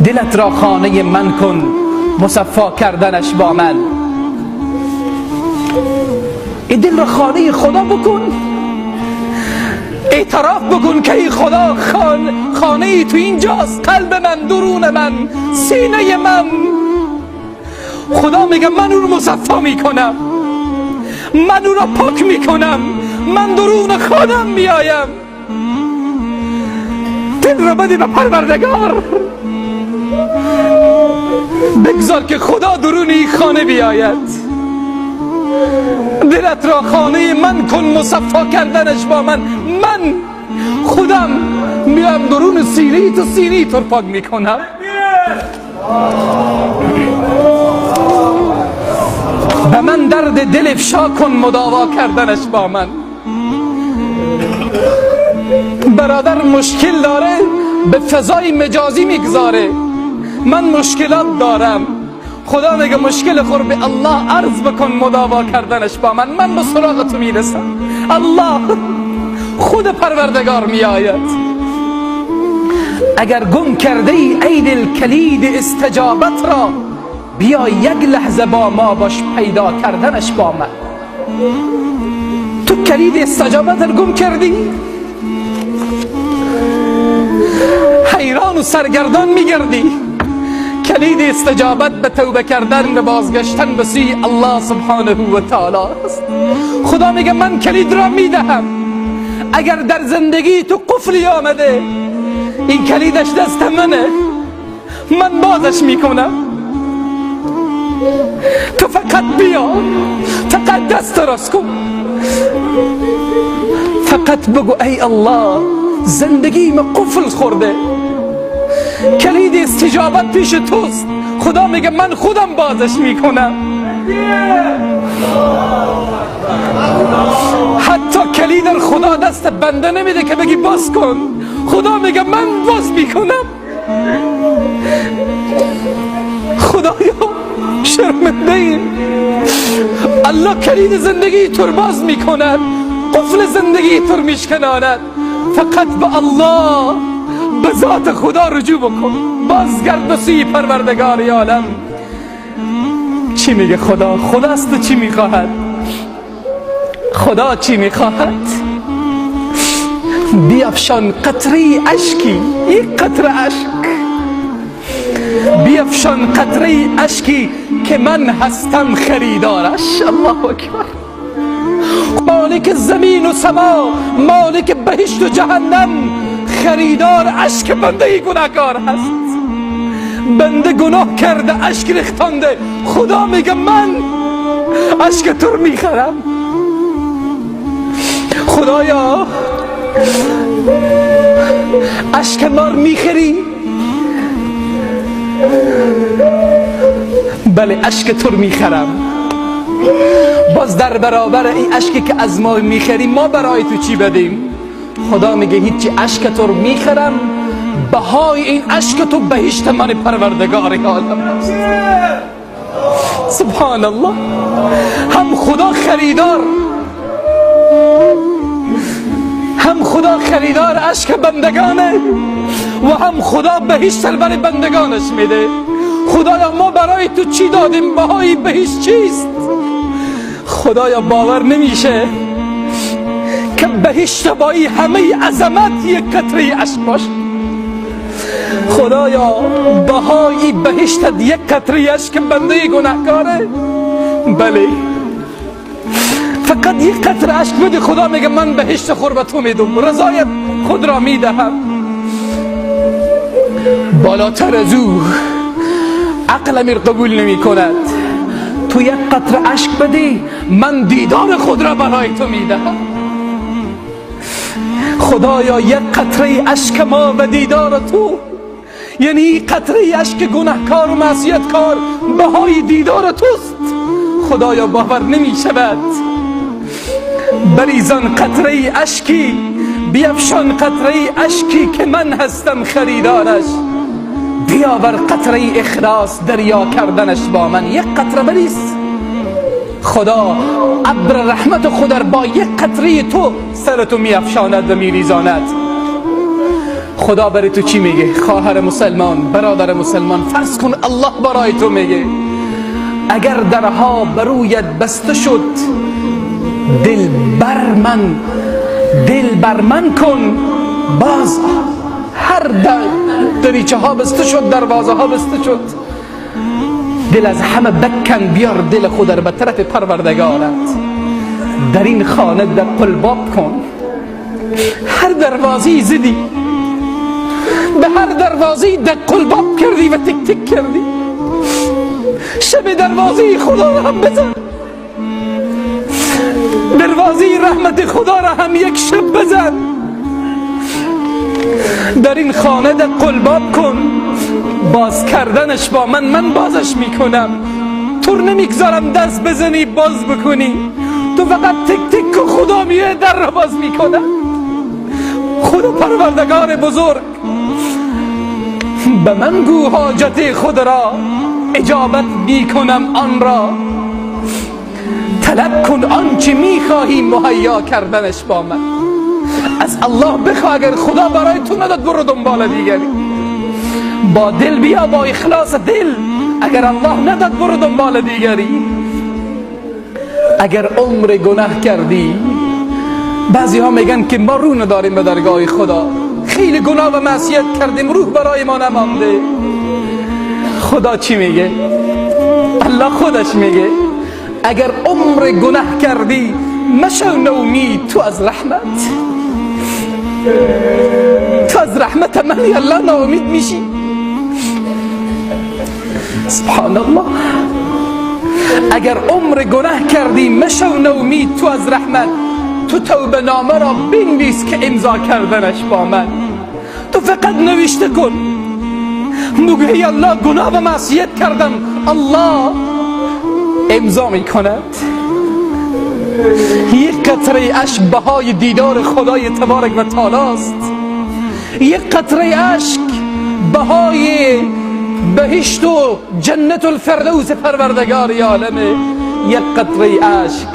دلت را خانه من کن، مصفا کردنش با من. این دل را خانه خدا بکن، اعتراف بکن که ای خدا خانه ای تو اینجاست، قلب من، درون من، سینه من. خدا میگه من اون رو مصفا میکنم، من اون رو پاک میکنم، من درون خودم میایم. دل را بده به پروردگار، بگذار که خدا درون این خانه بیاید. دلت را خانه من کن، مصفا کردنش با من. من خودم میام درون سینه تو، سینه تو پاک میکنم. به من درد دل افشا کن، مداوا کردنش با من. برادر مشکل داره، به فضای مجازی میگذاره. من مشکلات دارم، خدا میگه مشکل خور به الله عرض بکن، مداوا کردنش با من. من به سراغ تو میرسم. الله خود پروردگار میآید. اگر گم کرده ای ای دل کلید استجابت را، بیا یک لحظه با ما باش، پیدا کردنش با من. تو کلید استجابت را گم کردی، حیران و سرگردان میگردی. کلید استجابت به توبه کردن و بازگشتن به سوی الله سبحانه و تعالی است. خدا میگه من کلید را میدهم. اگر در زندگی تو قفلی آمده، این کلیدش دست منه، من بازش میکنم. تو فقط بیا، فقط دست راست کن، فقط بگو ای الله زندگی من قفل خورده، کلید استجابت پیش توست. خدا میگه من خودم بازش میکنم. حتی کلید خدا دست بنده نمیده که بگی باز کن. خدا میگه من باز میکنم. خدایا شرمنده ایم. الله کلید زندگی تو باز میکند، قفل زندگی تو میشکناند. فقط به الله، به ذات خدا رجوع بکن، بازگرد به سوی پروردگار عالم. چی میگه خدا؟ خدا است چی میخواهد؟ خدا چی میخواهد؟ بیافشان قطره اشکی، یک قطره اشک بیافشان، قطره اشکی که من هستم خریدارش. الله اکبر. مالک زمین و سما، مالک بهشت و جهنم، خریدار اشک بنده گناهکار هست. بنده گناه کرده، اشک ریختانده، خدا میگه من اشک تو رو میخرم. خدایا اشک ما رو میخری؟ بله اشک تو رو میخرم. باز در برابر این اشکی که از ما میخری، ما برای تو چی بدیم؟ خدا میگه هیچی، اشک تو رو میخرم، بهای این اشک تو بهشت من پروردگار عالم است. سبحان الله. هم خدا خریدار، هم خدا خریدار اشک بندگانه و هم خدا بهشت برای بندگانش میده. خدایا ما برای تو چی دادیم؟ بهای بهشت چیست؟ خدایا باور نمیشه که بهشت با این همه عظمت یک قطره اشک باشه. خدایا بهای بهشت یک قطره اشک بنده گناهکاره. بله فقط یک قطره اشک بده. خدا میگه من بهشت خور به تو میدم، رضای خود را میدهم. بالاتر از او عقل امیر قبول نمی کند. تو یک قطره اشک بدی، من دیدار خود را برای تو میدهم. خدایا یک قطره اشک ما و دیدار تو، یعنی قطره اشک گناهکار و معصیتکار بهای دیدار توست. خدایا باور نمی شود. بریزان قطره اشکی، بیفشان قطره اشکی که من هستم خریدارش. بیاور قطره اخلاص دریا کردنش با من. یک قطره بریز، خدا ابر رحمت خود با یک قطره تو سر تو میافشاند و میریزاند. خدا برای تو چی میگه؟ خواهر مسلمان، برادر مسلمان، فرض کن الله برای تو میگه اگر درها برویت بسته شد، دل بر من کن باز. هر دریچه ها بسته شد، دروازه ها بسته شد، دل از همه بکن، بیار دل خود را به طرف پروردگارت. در این خانه در قلباب کن، هر دروازه زدی، به هر دروازه در قلباب کردی و تک تک کردی، شب دروازه خدا را هم بزن، دروازه رحمت خدا را هم یک شب بزن. در این خانه در قلباب کن، باز کردنش با من، من بازش میکنم. تو رو نمیگذارم دست بزنی باز بکنی، تو فقط تک تک که خدا میه در را باز میکنم. خدا پروردگار بزرگ به من گو حاجت خود را، اجابت میکنم آن را. طلب کن آنچه میخواهی، مهیا کردنش با من. از الله بخواه، اگر خدا برای تو نداد برو دنبال دیگری. با دل بیا، با اخلاص دل، اگر الله نداد برو دنبال دیگری. اگر عمر گناه کردی، بعضی ها میگن که ما رو نداریم به درگاه خدا، خیلی گناه و معصیت کردیم، روح برای ما نمانده. خدا چی میگه؟ الله خودش میگه اگر عمر گناه کردی مشو نومید تو از رحمت، تو از رحمت من الله ناامید میشی. سبحان الله. اگر عمر گناه کردی مشو نومید تو از رحمت، تو توبه نامه را بنویس که امضا کردنش با من. تو فقط نوشته کن، بگو ای الله گناه و معصیت کردم، الله امضا میکند. یک قطره اشک بهای دیدار خدای تبارک و تعالی است. یک قطره اشک بهای بهشت و جنت الفردوس پروردگار عالمه. یک قطره اشک.